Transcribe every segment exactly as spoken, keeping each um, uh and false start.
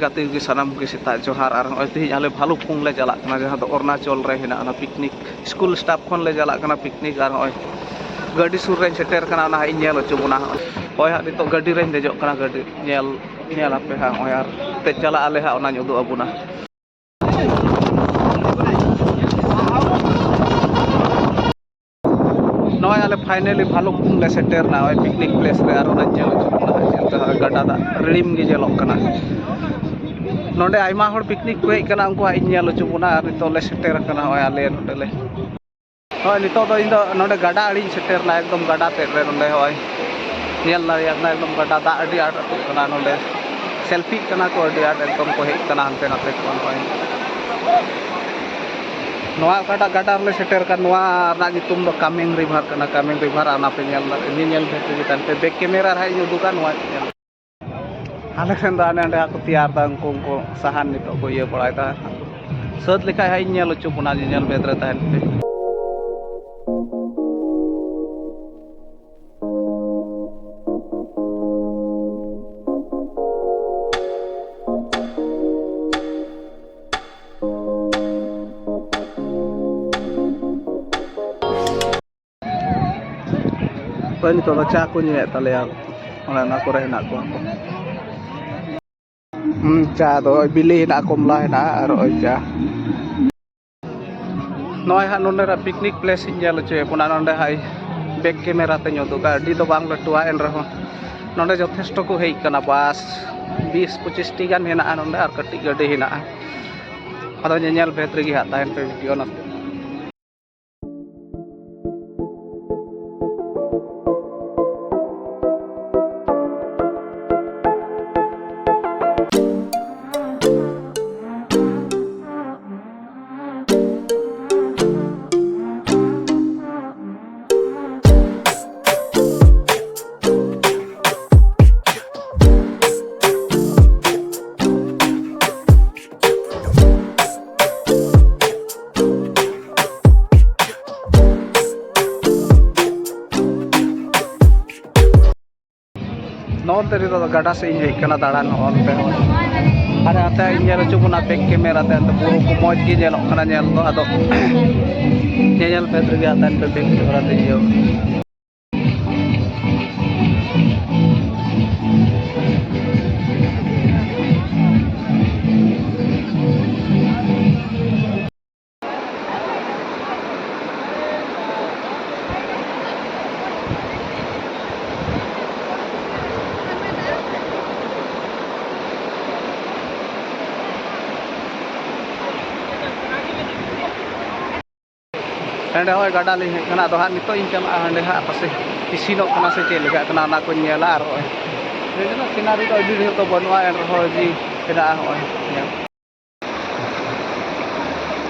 ᱜᱟᱛᱮ ᱠᱚᱜᱮ ᱥᱟᱱᱟᱢ ᱠᱚᱜᱮ ᱥᱮᱛᱟᱜ ᱡᱚᱦᱟᱨ᱾ ᱟᱨ ᱱᱚᱜᱼᱚᱭ ᱛᱮᱦᱮᱧ ᱟᱞᱮ ᱵᱷᱟᱞᱩᱠᱯᱷᱩᱝ ᱞᱮ ᱪᱟᱞᱟᱜ ᱠᱟᱱᱟ, ᱡᱟᱦᱟᱸ ᱫᱚ ᱚᱨᱩᱱᱟᱪᱚᱞ ᱨᱮ ᱦᱮᱱᱟᱜᱼᱟ, ᱚᱱᱟ ᱯᱤᱠᱱᱤᱠ᱾ ᱥᱠᱩᱞ ᱥᱴᱟᱯ ᱠᱷᱚᱱ ᱞᱮ ᱪᱟᱞᱟᱜ ᱠᱟᱱᱟ ᱯᱤᱠᱱᱤᱠ᱾ ᱟᱨ ᱱᱚᱜᱼᱚᱭ ᱜᱟᱹᱰᱤ ᱥᱩᱨ ᱨᱮᱧ ᱥᱮᱴᱮᱨ ᱠᱟᱱᱟ, ᱚᱱᱟ ᱦᱟᱸᱜ ᱤᱧ ᱧᱮᱞ ᱦᱚᱪᱚ ᱵᱚᱱᱟ᱾ ᱦᱚᱸᱜᱼᱚᱭ ᱦᱟᱸᱜ ᱱᱤᱛᱚᱜ ᱜᱟᱹᱰᱤ ᱨᱮᱧ ᱫᱮᱡᱚᱜ ᱠᱟᱱᱟ, ᱜᱟᱹᱰᱤ ᱧᱮᱞ, ᱧᱮᱞ ᱟᱯᱮ ᱦᱟᱸᱜ ᱱᱚᱜᱼᱚᱭ, ᱟᱨ ᱛᱮ ᱪᱟᱞᱟᱜ ᱟᱞᱮ ᱦᱟᱸᱜ, ᱚᱱᱟᱧ ᱩᱫᱩᱜ ᱟᱵᱚᱱᱟ᱾ ᱱᱚᱜᱼᱚᱭ ᱟᱞᱮ ᱯᱷᱟᱭᱱᱮᱞᱤ ᱵᱷᱟᱞᱩᱠᱯᱷᱩᱝ ᱞᱮ ᱥᱮᱴᱮᱨ ᱮᱱᱟ, ᱱᱚᱜᱼᱚᱭ ᱯᱤᱠᱱᱤᱠ ᱯᱞᱮᱥ ᱨᱮ᱾ ᱟᱨ ᱚᱱᱟ ᱧᱮᱞ ᱦᱚᱪᱚ ᱵᱚᱱᱟ ᱦᱟᱸᱜ, ᱪᱮᱫ ᱞᱮᱠᱟ ᱜᱟᱰᱟ ᱫᱟᱜ ᱨᱤᱲᱤᱢ ᱜᱮ ᱧᱮᱞᱚᱜ ᱠᱟᱱᱟ᱾ ᱱᱚᱰᱮ ᱟᱭᱢᱟ ᱦᱚᱲ ᱯᱤᱠᱱᱤᱠ ᱠᱚ ᱦᱮᱡ ᱟᱠᱟᱱᱟ, ᱩᱱᱠᱩ ᱦᱟᱸᱜ ᱤᱧ ᱧᱮᱞ ᱦᱚᱪᱚ ᱵᱚᱱᱟ᱾ ᱟᱨ ᱱᱤᱛᱚᱜ ᱞᱮ ᱥᱮᱴᱮᱨ ᱟᱠᱟᱱᱟ ᱱᱚᱜᱼᱚᱭ ᱟᱞᱮ ᱱᱚᱰᱮ ᱞᱮ᱾ ᱦᱳᱭ, ᱱᱤᱛᱚᱜ ᱫᱚ ᱤᱧ ᱫᱚ ᱱᱚᱰᱮ ᱜᱟᱰᱟ ᱟᱲᱮᱧ ᱥᱮᱴᱮᱨ ᱮᱱᱟ, ᱮᱠᱫᱚᱢ ᱜᱟᱰᱟ ᱛᱮᱫ ᱨᱮ᱾ ᱱᱚᱰᱮ ᱦᱚᱸᱜᱼᱚᱭ ᱧᱮᱞ ᱫᱟᱲᱮᱭᱟᱜ ᱠᱟᱱᱟ, ᱮᱠᱫᱚᱢ ᱜᱟᱰᱟ ᱫᱟᱜ ᱟᱹᱰᱤ ᱟᱸᱴ ᱟᱹᱛᱩᱜ ᱠᱟᱱᱟ᱾ ᱱᱚᱰᱮ ᱥᱮᱞᱯᱷᱤᱜ ᱠᱟᱱᱟ ᱠᱚ ᱟᱹᱰᱤ ᱟᱸᱴ, ᱮᱠᱫᱚᱢ ᱠᱚ ᱦᱮᱡ ᱠᱟᱱᱟ ᱦᱟᱱᱛᱮ ᱱᱟᱛᱮ ᱠᱷᱚᱱ᱾ ᱱᱚᱜᱼᱚᱭ ᱱᱚᱣᱟ ᱚᱠᱟᱴᱟᱜ ᱜᱟᱰᱟ ᱨᱮᱞᱮ ᱥᱮᱴᱮᱨ ᱟᱠᱟᱱ, ᱱᱚᱣᱟ ᱨᱮᱱᱟᱜ ᱧᱩᱛᱩᱢ ᱫᱚ ᱠᱟᱢᱮᱝ ᱨᱤᱵᱷᱟᱨ ᱠᱟᱱᱟ, ᱠᱟᱢᱮᱝ ᱨᱤᱵᱷᱟᱨ᱾ ᱟᱨ ᱚᱱᱟ ᱯᱮ ᱧᱮᱞ ᱫᱟᱲᱮᱭᱟᱜᱼᱟ, ᱧᱮᱧᱮᱞ ᱵᱷᱮᱫ ᱨᱮᱜᱮ ᱛᱟᱦᱮᱱ ᱯᱮ, ᱵᱮᱠ ᱠᱮᱢᱮᱨᱟ ᱨᱮ ᱦᱟᱸᱜ ᱤᱧ ᱩᱫᱩᱜᱟ ᱱᱚᱣᱟ ᱧᱮᱞ᱾ ᱟᱞᱮ ᱴᱷᱮᱱ ᱫᱚ ᱦᱟᱱᱮ ᱦᱟᱸᱰᱮ ᱦᱟᱸᱜ ᱠᱚ ᱛᱮᱭᱟᱨ ᱮᱫᱟ, ᱩᱱᱠᱩ, ᱩᱱᱠᱩ ᱥᱟᱦᱟᱱ ᱱᱤᱛᱚᱜ ᱠᱚ ᱤᱭᱟᱹ ᱵᱟᱲᱟᱭᱮᱫᱟ᱾ ᱥᱟᱹᱛ ᱞᱮᱠᱷᱟᱡ ᱦᱟᱸᱜ ᱤᱧ ᱧᱮᱞ ᱦᱚᱪᱚ ᱵᱚᱱᱟ, ᱧᱮᱧᱮᱞ ᱵᱷᱮᱫ ᱨᱮ ᱛᱟᱦᱮᱱ ᱯᱮ᱾ ᱦᱳᱭ, ᱱᱤᱛᱚᱜ ᱫᱚ ᱪᱟ ᱠᱚ ᱧᱩᱭᱮᱫ ᱛᱟᱞᱮᱭᱟ, ᱚᱱᱮ ᱚᱱᱟ ᱠᱚᱨᱮ ᱦᱮᱱᱟᱜ ᱠᱚᱣᱟ ᱠᱚ᱾ ᱦᱩᱸ, ᱪᱟ ᱫᱚ ᱵᱤᱞᱤ ᱦᱮᱱᱟᱜᱼᱟ, ᱠᱚᱢᱞᱟ ᱦᱮᱱᱟᱜᱼᱟ, ᱟᱨ ᱱᱚᱜᱼᱚᱭ ᱪᱟ᱾ ᱱᱚᱜᱼᱚᱭ ᱦᱟᱸᱜ ᱱᱚᱰᱮᱱᱟᱜ ᱯᱤᱠᱱᱤᱠ ᱯᱞᱮᱥ ᱤᱧ ᱧᱮᱞ ᱦᱚᱪᱚᱭᱮᱫ ᱵᱚᱱᱟ᱾ ᱱᱚᱰᱮ ᱦᱟᱸᱜ ᱵᱮᱠ ᱠᱮᱢᱮᱨᱟ ᱛᱮᱧ ᱩᱫᱩᱜᱟ, ᱟᱹᱰᱤ ᱫᱚ ᱵᱟᱝ ᱞᱟᱹᱴᱩᱣᱟ, ᱮᱱ ᱨᱮᱦᱚᱸ ᱱᱚᱰᱮ ᱡᱚᱛᱷᱮᱥᱴᱚ ᱠᱚ ᱦᱮᱡ ᱟᱠᱟᱱᱟ᱾ ᱵᱟᱥ ᱵᱤᱥ ᱯᱚᱸᱪᱤᱥ ᱴᱤ ᱜᱟᱱ ᱦᱮᱱᱟᱜᱼᱟ ᱱᱚᱰᱮ, ᱟᱨ ᱠᱟᱹᱴᱤᱡ ᱜᱟᱹᱰᱤ ᱦᱮᱱᱟᱜᱼᱟ᱾ ᱟᱫᱚ ᱧᱮᱧᱮᱞ ᱵᱷᱮᱫ ᱨᱮᱜᱮ ᱦᱟᱸᱜ ᱛᱟᱦᱮᱱ ᱯᱮ ᱵᱷᱤᱰᱤᱭᱳ ᱱᱟᱛᱮ᱾ ᱱᱚᱜᱼᱚᱱᱛᱮ ᱱᱤᱛᱚᱜ ᱫᱚ ᱜᱟᱰᱟ ᱥᱮᱫ ᱤᱧ ᱦᱮᱡ ᱠᱟᱱᱟ ᱫᱟᱬᱟᱱ, ᱱᱚᱜᱼᱚᱱᱛᱮ ᱦᱚᱸ᱾ ᱟᱨ ᱦᱟᱱᱛᱮ ᱤᱧ ᱧᱮᱞ ᱦᱚᱪᱚ ᱵᱚᱱᱟ back camera ᱛᱮ, ᱦᱟᱱᱛᱮ ᱵᱩᱨᱩ ᱠᱚ ᱢᱚᱡᱽ ᱜᱮ ᱧᱮᱞᱚᱜ ᱠᱟᱱᱟ ᱧᱮᱞ ᱫᱚ᱾ ᱟᱫᱚ ᱧᱮᱧᱮᱞ ᱯᱷᱮᱰ ᱨᱮᱜᱮ ᱦᱟᱱᱛᱮ ᱱᱤᱛᱚᱜ back camera ᱛᱮ ᱤᱭᱟᱹ᱾ ᱦᱟᱸᱰᱮ ᱦᱚᱸᱜᱼᱚᱭ ᱜᱟᱰᱟ ᱞᱤᱧ ᱦᱮᱡ ᱠᱟᱱᱟ, ᱟᱫᱚ ᱦᱟᱸᱜ ᱱᱤᱛᱚᱜ ᱤᱧ ᱪᱟᱞᱟᱜᱼᱟ ᱦᱟᱸᱰᱮ ᱦᱟᱸᱜ, ᱯᱟᱥᱮ ᱤᱥᱤᱱᱚᱜ ᱠᱟᱱᱟ ᱥᱮ ᱪᱮᱫ ᱞᱮᱠᱟᱜ ᱠᱟᱱᱟ, ᱚᱱᱟ ᱠᱚᱧ ᱧᱮᱞᱟ᱾ ᱟᱨ ᱦᱚᱸᱜᱼᱚᱭ ᱱᱚᱸᱰᱮᱱᱟᱜ scenery ᱫᱚ ᱟᱹᱰᱤ ᱰᱷᱮᱨ ᱫᱚ ᱵᱟᱹᱱᱩᱜᱼᱟ, ᱮᱱ ᱨᱮᱦᱚᱸ ᱡᱮ ᱢᱮᱱᱟᱜᱼᱟ ᱦᱚᱸᱜᱼᱚᱭ ᱧᱮᱞ᱾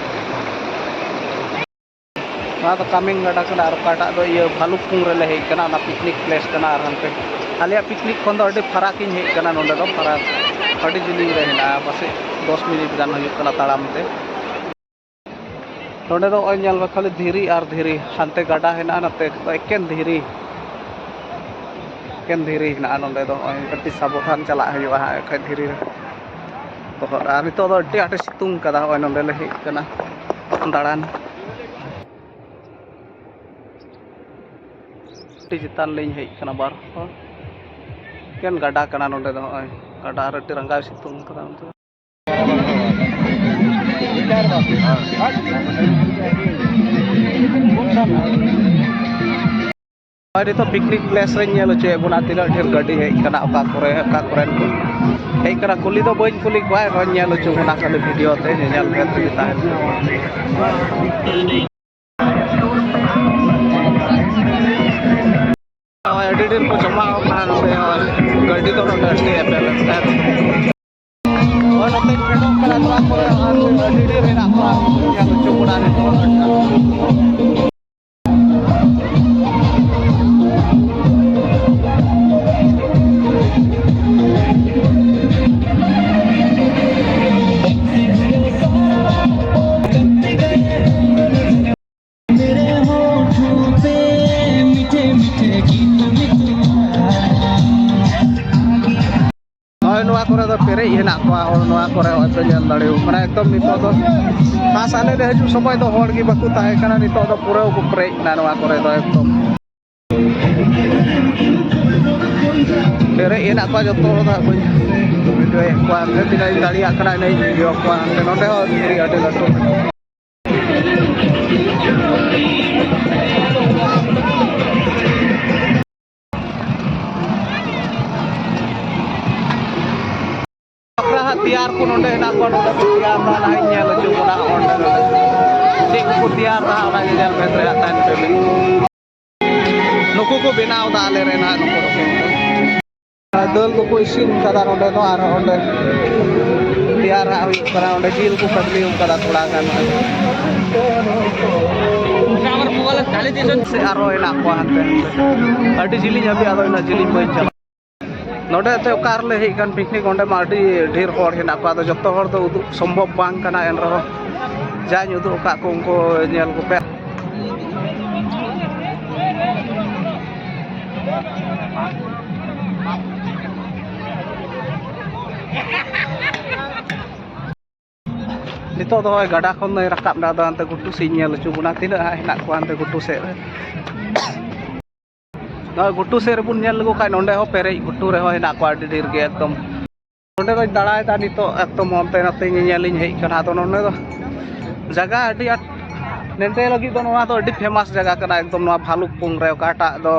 ᱱᱚᱣᱟ ᱫᱚ ᱠᱟᱢᱮᱝ ᱜᱟᱰᱟ ᱠᱟᱱᱟ, ᱟᱨ ᱚᱠᱟᱴᱟᱜ ᱫᱚ ᱤᱭᱟᱹ ᱵᱷᱟᱞᱩᱠᱯᱩᱝ ᱨᱮᱞᱮ ᱦᱮᱡ ᱠᱟᱱᱟ, ᱚᱱᱟ picnic place ᱠᱟᱱᱟ᱾ ᱟᱨ ᱦᱟᱱᱛᱮ ᱟᱞᱮᱭᱟᱜ picnic ᱠᱷᱚᱱ ᱫᱚ ᱟᱹᱰᱤ ᱯᱷᱟᱨᱟᱠ ᱤᱧ ᱦᱮᱡ ᱠᱟᱱᱟ, ᱱᱚᱸᱰᱮ ᱫᱚ ᱯᱷᱟᱨᱟᱠ ᱟᱹᱰᱤ ᱡᱤᱞᱤᱧ ᱨᱮ ᱦᱮᱱᱟᱜᱼᱟ, ᱯᱟᱥᱮᱡ ᱫᱚᱥ ᱢᱤᱱᱤᱴ ᱜᱟᱱ ᱦᱩᱭᱩᱜ ᱠᱟᱱᱟ ᱛᱟᱲᱟᱢ ᱛᱮ᱾ ᱱᱚᱸᱰᱮ ᱫᱚ ᱱᱚᱜᱼᱚᱭ ᱧᱮᱞ ᱢᱮ, ᱠᱷᱟᱹᱞᱤ ᱫᱷᱤᱨᱤ ᱟᱨ ᱫᱷᱤᱨᱤ, ᱦᱟᱱᱛᱮ ᱜᱟᱰᱟ ᱦᱮᱱᱟᱜᱼᱟ, ᱱᱟᱛᱮ ᱮᱠᱮᱱ ᱫᱷᱤᱨᱤ, ᱮᱠᱮᱱ ᱫᱷᱤᱨᱤ ᱦᱮᱱᱟᱜᱼᱟ ᱱᱚᱸᱰᱮ ᱫᱚ᱾ ᱱᱚᱜᱼᱚᱭ ᱟᱹᱰᱤ ᱥᱟᱵᱚᱫᱷᱟᱱ ᱪᱟᱞᱟᱜ ᱦᱩᱭᱩᱜᱼᱟ ᱦᱟᱸᱜ, ᱮᱱᱠᱷᱟᱡ ᱫᱷᱤᱨᱤ ᱨᱮ ᱵᱚᱦᱚᱜ᱾ ᱟᱨ ᱱᱤᱛᱚᱜ ᱫᱚ ᱟᱹᱰᱤ ᱟᱸᱴᱮ ᱥᱤᱛᱩᱝ ᱠᱟᱫᱟ, ᱱᱚᱜᱼᱚᱭ ᱱᱚᱸᱰᱮ ᱞᱮ ᱦᱮᱡ ᱠᱟᱱᱟ ᱫᱟᱬᱟᱱ᱾ ᱟᱹᱰᱤ ᱪᱮᱛᱟᱱ ᱞᱤᱧ ᱦᱮᱡ ᱠᱟᱱᱟ ᱵᱟᱨ ᱦᱚᱲ᱾ ᱮᱠᱮᱱ ᱜᱟᱰᱟ ᱠᱟᱱᱟ ᱱᱚᱸᱰᱮ ᱫᱚ, ᱱᱚᱜᱼᱚᱭ ᱜᱟᱰᱟ ᱟᱨ ᱟᱹᱰᱤ ᱨᱟᱸᱜᱟᱣ ᱥᱤᱛᱩᱝ ᱠᱟᱫᱟ ᱚᱱᱛᱮ᱾ ᱱᱚᱜᱼᱚᱭ ᱱᱤᱛᱚᱜ picnic place ᱨᱮᱧ ᱧᱮᱞ ᱦᱚᱪᱚᱭᱮᱫ ᱵᱚᱱᱟ ᱛᱤᱱᱟᱹᱜ ᱰᱷᱮᱨ ᱜᱟᱹᱰᱤ ᱦᱮᱡ ᱠᱟᱱᱟ, ᱚᱠᱟ ᱠᱚᱨᱮ, ᱚᱠᱟ ᱠᱚᱨᱮᱱ ᱠᱚ ᱦᱮᱡ ᱠᱟᱱᱟ᱾ ᱠᱩᱞᱤ ᱫᱚ ᱵᱟᱹᱧ ᱠᱩᱞᱤ ᱠᱚᱣᱟ, ᱮᱱᱦᱚᱸᱧ ᱧᱮᱞ ᱦᱚᱪᱚ ᱵᱚᱱᱟ ᱠᱷᱟᱹᱞᱤ video ᱛᱮ, ᱧᱮᱧᱮᱞ ᱵᱷᱮᱫ ᱨᱮᱜᱮ ᱛᱟᱦᱮᱱ᱾ ᱱᱚᱜᱼᱚᱭ ᱟᱹᱰᱤ ᱰᱷᱮᱨ ᱠᱚ ᱡᱚᱢᱟᱣ ᱠᱟᱱᱟ ᱱᱚᱰᱮ, ᱱᱚᱜᱼᱚᱭ ᱜᱟᱹᱰᱤ ᱫᱚ ᱱᱚᱰᱮ ᱟᱹᱰᱤ ᱮᱯᱮᱞ ᱮᱯᱮᱞ᱾ ᱱᱚᱜᱼᱚᱭ ᱱᱚᱛᱮᱧ ᱯᱷᱮᱰᱚᱜ ᱠᱟᱱᱟ, ᱱᱚᱣᱟ ᱠᱚᱨᱮ ᱟᱹᱰᱤ ᱰᱷᱮᱨ ᱦᱮᱱᱟᱜ ᱠᱚᱣᱟ, ᱧᱮᱞ ᱦᱚᱪᱚ ᱵᱚᱱᱟ ᱱᱤᱛᱚᱜ᱾ ᱱᱚᱜᱼᱚᱭ ᱱᱚᱣᱟ ᱠᱚᱨᱮ ᱫᱚ ᱯᱮᱨᱮᱡ ᱦᱮᱱᱟᱜᱼᱟ᱾ ᱠᱚᱣᱟ ᱦᱚᱲ ᱱᱚᱣᱟ ᱠᱚᱨᱮ ᱦᱚᱸᱜᱼᱚᱭ ᱯᱮ ᱧᱮᱞ ᱫᱟᱲᱮᱭᱟᱠᱚ ᱠᱟᱱᱟ᱾ ᱮᱠᱫᱚᱢ ᱱᱤᱛᱚᱜ ᱫᱚ ᱠᱷᱟᱥ ᱟᱞᱮ ᱞᱮ ᱦᱤᱡᱩᱜ ᱥᱚᱢᱚᱭ ᱫᱚ ᱦᱚᱲ ᱜᱮ ᱵᱟᱠᱚ ᱛᱟᱦᱮᱸ ᱠᱟᱱᱟ, ᱱᱤᱛᱚᱜ ᱫᱚ ᱯᱩᱨᱟᱹ ᱠᱚ ᱯᱮᱨᱮᱡ ᱮᱱᱟ ᱱᱚᱣᱟ ᱠᱚᱨᱮ ᱫᱚ ᱮᱠᱫᱚᱢ᱾ ᱯᱮᱨᱮᱡ ᱦᱮᱱᱟᱜ ᱠᱚᱣᱟ ᱡᱚᱛᱚ ᱦᱚᱲ ᱫᱚ ᱦᱟᱸᱜ ᱵᱟᱹᱧ ᱵᱷᱤᱰᱤᱭᱳᱭᱮᱫ ᱠᱚᱣᱟ, ᱦᱟᱱᱛᱮ ᱛᱤᱱᱟᱹᱜ ᱤᱧ ᱫᱟᱲᱮᱭᱟᱜ ᱠᱟᱱᱟ ᱤᱱᱟᱹᱜ ᱤᱧ ᱵᱷᱤᱰᱤᱭᱳ ᱠᱚᱣᱟ᱾ ᱦᱟᱱᱛᱮ ᱱᱚᱸᱰᱮ ᱦᱚᱸ ᱫᱷᱤᱨᱤ ᱟᱹᱰᱤ ᱞᱟᱹᱴᱩ᱾ ᱵᱟᱠᱷᱨᱟ ᱦᱟᱸᱜ ᱛᱮᱭᱟᱨ ᱠᱚ ᱱᱚᱸᱰᱮ ᱦᱮᱱᱟᱜ ᱠᱚᱣᱟ, ᱱᱚᱸᱰᱮ ᱠᱚ ᱛᱮᱭᱟᱨ ᱫᱟ, ᱱᱟᱦᱟᱜ ᱤᱧ ᱧᱮᱞ ᱦᱚᱪᱚ ᱵᱚᱱᱟ ᱚᱸᱰᱮ, ᱱᱚᱸᱰᱮ ᱪᱮᱫ ᱠᱚᱠᱚ ᱛᱮᱭᱟᱨ ᱫᱟ ᱚᱱᱟ ᱧᱮᱧᱮᱞ ᱵᱮᱥ ᱨᱮ ᱦᱟᱸᱜ ᱛᱟᱦᱮᱱ ᱯᱮ᱾ ᱱᱩᱠᱩ ᱠᱚ ᱵᱮᱱᱟᱣ ᱫᱟ ᱟᱞᱮ ᱨᱮᱱ ᱦᱟᱸᱜ ᱱᱩᱠᱩ ᱫᱚᱠᱚ᱾ ᱫᱟᱹᱞ ᱠᱚᱠᱚ ᱤᱥᱤᱱ ᱠᱟᱫᱟ ᱱᱚᱸᱰᱮ ᱫᱚ, ᱟᱨ ᱚᱸᱰᱮ ᱛᱮᱭᱟᱨ ᱦᱟᱸᱜ ᱦᱩᱭᱩᱜ ᱠᱟᱱᱟ, ᱚᱸᱰᱮ ᱡᱤᱞ ᱠᱚ ᱠᱷᱟᱫᱽᱞᱮ ᱠᱟᱫᱟ ᱛᱷᱚᱲᱟ ᱜᱟᱱ᱾ ᱥᱮ ᱟᱨᱦᱚᱸ ᱦᱮᱱᱟᱜ ᱠᱚᱣᱟ ᱦᱟᱱᱛᱮ, ᱦᱟᱱᱛᱮ ᱟᱹᱰᱤ ᱡᱤᱞᱤᱧ ᱦᱟᱹᱵᱤᱡ, ᱟᱫᱚ ᱤᱱᱟᱹᱜ ᱡᱤᱞᱤᱧ ᱵᱟᱹᱧ ᱪᱟᱞᱟᱜᱼᱟ᱾ ᱱᱚᱰᱮ ᱮᱱᱛᱮ ᱚᱠᱟ ᱨᱮᱞᱮ ᱦᱮᱡ ᱟᱠᱟᱱ ᱯᱤᱠᱱᱤᱠ, ᱚᱸᱰᱮ ᱢᱟ ᱟᱹᱰᱤ ᱰᱷᱮᱨ ᱦᱚᱲ ᱦᱮᱱᱟᱜ ᱠᱚᱣᱟ, ᱟᱫᱚ ᱡᱚᱛᱚ ᱦᱚᱲ ᱫᱚ ᱩᱫᱩᱜ ᱥᱚᱢᱵᱷᱚᱵ ᱵᱟᱝ ᱠᱟᱱᱟ, ᱮᱱ ᱨᱮᱦᱚᱸ ᱡᱟᱧ ᱩᱫᱩᱜ ᱟᱠᱟᱫ ᱠᱚ ᱩᱱᱠᱩ ᱧᱮᱞ ᱠᱚᱯᱮ᱾ ᱱᱤᱛᱚᱜ ᱫᱚ ᱱᱚᱜᱼᱚᱭ ᱜᱟᱰᱟ ᱠᱷᱚᱱ ᱫᱚᱧ ᱨᱟᱠᱟᱵ ᱮᱱᱟ, ᱟᱫᱚ ᱦᱟᱱᱛᱮ ᱜᱷᱩᱴᱩ ᱥᱮᱫ ᱤᱧ ᱧᱮᱞ ᱦᱚᱪᱚ ᱵᱚᱱᱟ, ᱛᱤᱱᱟᱹᱜ ᱦᱟᱸᱜ ᱦᱮᱱᱟᱜ ᱠᱚᱣᱟ ᱦᱟᱱᱛᱮ ᱜᱷᱩᱴᱩ ᱥᱮᱫ ᱨᱮ᱾ ᱱᱚᱜᱼᱚᱭ ᱜᱷᱩᱴᱩ ᱥᱮᱫ ᱨᱮᱵᱚᱱ ᱧᱮᱞ ᱞᱮᱠᱚ ᱠᱷᱟᱱ, ᱱᱚᱸᱰᱮ ᱦᱚᱸ ᱯᱮᱨᱮᱡ ᱜᱷᱩᱴᱩ ᱨᱮᱦᱚᱸ ᱦᱮᱱᱟᱜ ᱠᱚᱣᱟ ᱟᱹᱰᱤ ᱰᱷᱮᱨ ᱜᱮ ᱮᱠᱫᱚᱢ᱾ ᱱᱚᱸᱰᱮ ᱫᱚᱧ ᱫᱟᱬᱟᱭᱮᱫᱟ ᱱᱤᱛᱚᱜ, ᱮᱠᱫᱚᱢ ᱦᱟᱱᱛᱮ ᱱᱟᱛᱮ ᱧᱮᱧᱮᱞᱤᱧ ᱦᱮᱡ ᱟᱠᱟᱱᱟ᱾ ᱟᱫᱚ ᱱᱚᱸᱰᱮ ᱫᱚ ᱡᱟᱭᱜᱟ ᱟᱹᱰᱤ ᱟᱸᱴ ᱱᱚᱸᱰᱮ ᱞᱟᱹᱜᱤᱫ ᱫᱚ ᱱᱚᱣᱟ ᱫᱚ ᱟᱹᱰᱤ ᱯᱷᱮᱢᱟᱥ ᱡᱟᱭᱜᱟ ᱠᱟᱱᱟ ᱮᱠᱫᱚᱢ, ᱱᱚᱣᱟ ᱵᱷᱟᱞᱩᱠᱯᱩᱝ ᱨᱮ ᱚᱠᱟᱴᱟᱜ ᱫᱚ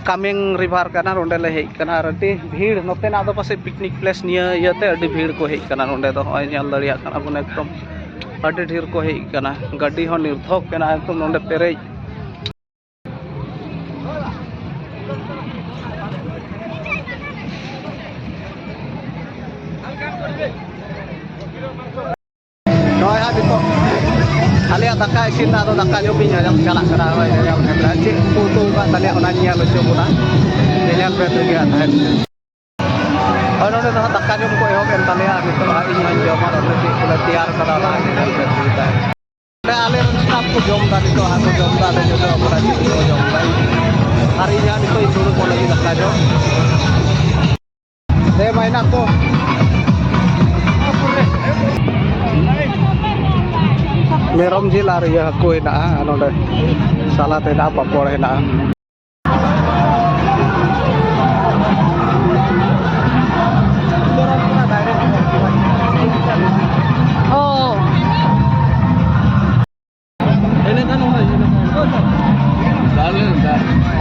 ᱠᱟᱢᱮᱝ ᱨᱤᱵᱷᱟᱨ ᱠᱟᱱᱟ᱾ ᱱᱚᱸᱰᱮ ᱞᱮ ᱦᱮᱡ ᱟᱠᱟᱱᱟ ᱟᱨ ᱟᱹᱰᱤ ᱵᱷᱤᱲ, ᱱᱚᱛᱮᱱᱟᱜ ᱫᱚ ᱯᱟᱥᱮᱡ ᱯᱤᱠᱱᱤᱠ ᱯᱞᱮᱥ ᱱᱤᱭᱟᱹ ᱤᱭᱟᱹᱛᱮ ᱟᱹᱰᱤ ᱵᱷᱤᱲ ᱠᱚ ᱦᱮᱡ ᱟᱠᱟᱱᱟ ᱱᱚᱸᱰᱮ ᱫᱚ᱾ ᱱᱚᱜᱼᱚᱭ ᱧᱮᱞ ᱫᱟᱲᱮᱭᱟᱜ ᱠᱟᱱᱟ ᱵᱚᱱ ᱮᱠᱫᱚᱢ ᱟᱹᱰᱤ ᱰᱷᱮᱨ ᱠᱚ ᱦᱮᱡ ᱟᱠᱟᱱᱟ, ᱜᱟᱹᱰᱤ ᱦᱚᱸ ᱱᱤᱨᱫᱷᱚᱠ ᱢᱮᱱᱟᱜᱼᱟ ᱮᱠᱫᱚᱢ ᱱᱚᱸᱰᱮ ᱯᱮᱨᱮᱡ᱾ ᱱᱚᱜᱼᱚᱭ ᱦᱟᱸᱜ ᱱᱤᱛᱚᱜ ᱟᱞᱮᱭᱟᱜ ᱫᱟᱠᱟ ᱤᱥᱤᱱ ᱨᱮᱱᱟᱜ ᱫᱚ ᱫᱟᱠᱟ ᱡᱚᱢ ᱤᱧ ᱪᱟᱞᱟᱜ ᱠᱟᱱᱟ᱾ ᱦᱳᱭ, ᱧᱮᱞ ᱠᱟᱱᱟ ᱪᱮᱫ ᱠᱚ ᱩᱛᱩ ᱟᱠᱟᱫ ᱛᱟᱞᱮᱭᱟ, ᱚᱱᱟᱧ ᱧᱮᱞ ᱦᱚᱪᱚ ᱵᱚᱱᱟ᱾ ᱧᱮᱧᱮᱞ ᱯᱮ ᱛᱮᱜᱮ ᱦᱟᱸᱜ ᱛᱟᱦᱮᱱ᱾ ᱦᱳᱭ, ᱱᱚᱸᱰᱮ ᱫᱚ ᱦᱟᱸᱜ ᱫᱟᱠᱟ ᱡᱚᱢ ᱠᱚ ᱮᱦᱚᱵ ᱮᱱ ᱛᱟᱞᱮᱭᱟ᱾ ᱱᱤᱛᱚᱜ ᱦᱟᱸᱜ ᱤᱧ ᱦᱚᱸᱧ ᱡᱚᱢᱟ, ᱱᱚᱸᱰᱮ ᱪᱮᱫ ᱠᱚᱞᱮ ᱛᱮᱭᱟᱨ ᱠᱟᱫᱟ, ᱚᱱᱟ ᱦᱟᱸᱜ ᱧᱮᱞ ᱯᱮ ᱛᱮᱜᱮ ᱛᱟᱦᱮᱱ᱾ ᱱᱚᱸᱰᱮ ᱟᱞᱮ ᱨᱮᱱ ᱥᱴᱟᱯ ᱠᱚ ᱡᱚᱢ ᱮᱫᱟ, ᱱᱤᱛᱚᱜ ᱦᱟᱸᱜ ᱠᱚ ᱡᱚᱢ ᱮᱫᱟ, ᱟᱞᱮ ᱡᱚᱡᱚ ᱠᱚᱲᱟ ᱪᱮᱫ ᱠᱚ ᱡᱚᱢ ᱮᱫᱟ᱾ ᱟᱨ ᱤᱧ ᱦᱟᱸᱜ ᱱᱤᱛᱚᱜ ᱤᱧ ᱫᱩᱲᱩᱵ ᱞᱟᱹᱜᱤᱫ ᱫᱟᱠᱟ ᱡᱚᱢ᱾ ᱫᱮ ᱢᱟᱭᱱᱟ ᱠᱚ᱾ ᱢᱮᱨᱚᱢ ᱡᱤᱞ ᱟᱨ ᱤᱭᱟᱹ ᱦᱟᱹᱠᱩ ᱦᱮᱱᱟᱜᱼᱟ, ᱟᱨ ᱱᱚᱰᱮ ᱥᱟᱞᱟᱫ ᱦᱮᱱᱟᱜᱼᱟ, ᱯᱟᱯᱚᱲ ᱦᱮᱱᱟᱜᱼᱟ᱾ ᱚ᱾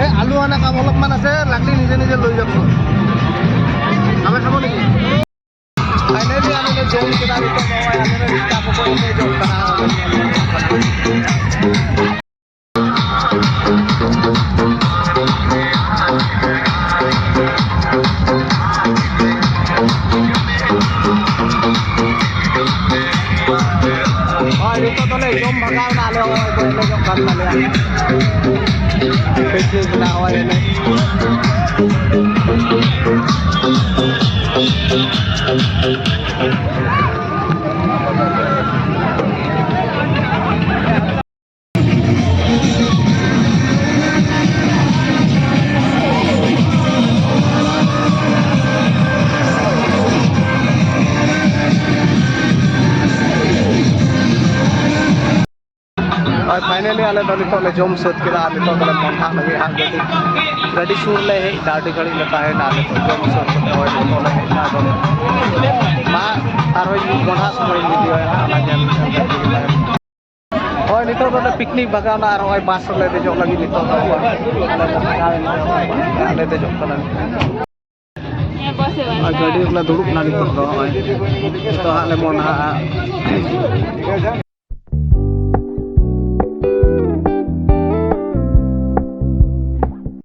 ᱮ, ᱟᱞᱩ ᱦᱟᱱᱟ ᱠᱟᱢ ᱚᱞᱚᱜ ᱢᱟᱱᱟ ᱥᱮ ᱞᱟᱠᱲᱤ ᱱᱤᱡᱮ ᱱᱤᱡᱮ ᱞᱟᱹᱭ ᱡᱚᱝ ᱢᱮ᱾ ᱟᱵᱮ ᱠᱷᱟᱢᱚ ᱞᱟᱹᱜᱤᱫ᱾ Finally ᱟᱞᱮ ᱞᱮ ᱡᱚᱢ ᱠᱮᱫᱟ, ᱱᱤᱛᱚᱜ ᱫᱚ ᱱᱚᱜᱼᱚᱭ ᱟᱞᱮ ᱨᱮᱱ ᱢᱮᱛᱟ ᱠᱚ ᱠᱚ ᱮᱱᱮᱡᱚᱜ ᱠᱟᱱᱟ᱾ ᱦᱳᱭ, ᱱᱤᱛᱚᱜ ᱫᱚᱞᱮ ᱡᱚᱢ ᱵᱷᱟᱜᱟᱣ ᱮᱱᱟ, ᱟᱞᱮ ᱦᱚᱸ ᱱᱚᱜᱼᱚᱭ ᱠᱚ ᱮᱱᱮᱡᱚᱜ ᱠᱟᱱ ᱛᱟᱞᱮᱭᱟ᱾ ᱴᱷᱤᱠ, ᱴᱷᱤᱠ ᱢᱮᱱᱟᱜᱼᱟ, ᱦᱳᱭ, ᱮᱱᱮᱡ᱾ ᱦᱳᱭ, finally ᱟᱞᱮ ᱫᱚ ᱱᱤᱛᱚᱜ ᱞᱮ ᱡᱚᱢ ᱥᱟᱹᱛ ᱠᱮᱫᱟ ᱟᱨ ᱱᱤᱛᱚᱜ ᱫᱚᱞᱮ ᱢᱚᱸᱰᱷᱟᱜ ᱞᱟᱹᱜᱤᱫ ᱦᱟᱸᱜ ᱜᱟᱹᱰᱤ᱾ ᱜᱟᱹᱰᱤ ᱥᱩᱨ ᱞᱮ ᱦᱮᱡ ᱮᱱᱟ, ᱟᱹᱰᱤ ᱜᱷᱟᱹᱲᱤᱡ ᱞᱮ ᱛᱟᱦᱮᱸᱭᱮᱱᱟ᱾ ᱱᱤᱛᱚᱜ ᱡᱚᱢ ᱥᱟᱹᱛ ᱠᱟᱛᱮ ᱦᱳᱭ ᱱᱤᱛᱚᱜ ᱞᱮ ᱦᱮᱡ ᱮᱱᱟ᱾ ᱟᱫᱚ ᱢᱟ ᱟᱨᱦᱚᱸ ᱢᱚᱸᱰᱷᱟᱜ ᱥᱚᱢᱚᱭ ᱤᱧ video ᱭᱟ ᱦᱟᱸᱜ, ᱚᱱᱟ ᱧᱮᱞ ᱧᱮᱞ ᱛᱮᱜᱮ ᱛᱟᱦᱮᱱ᱾ ᱦᱳᱭ, ᱱᱤᱛᱚᱜ ᱫᱚ ᱚᱸᱰᱮ picnic ᱵᱷᱟᱜᱟᱣᱱᱟ ᱟᱨ ᱱᱚᱜᱼᱚᱭ bus ᱨᱮᱞᱮ ᱫᱮᱡᱚᱜ ᱞᱟᱹᱜᱤᱫ ᱱᱤᱛᱚᱜ ᱫᱚ᱾ ᱟᱞᱮ ᱫᱮᱡᱚᱜ ᱠᱟᱱᱟ᱾ ᱟᱨ ᱜᱟᱹᱰᱤ ᱨᱮᱞᱮ ᱫᱩᱲᱩᱵ ᱮᱱᱟ ᱱᱤᱛᱚᱜ ᱫᱚ ᱱᱚᱜᱼᱚᱭ᱾ ᱱᱤᱛᱚᱜ ᱦᱟᱸᱜ ᱞᱮ ᱢᱚᱸᱰᱷᱟᱜᱼᱟ᱾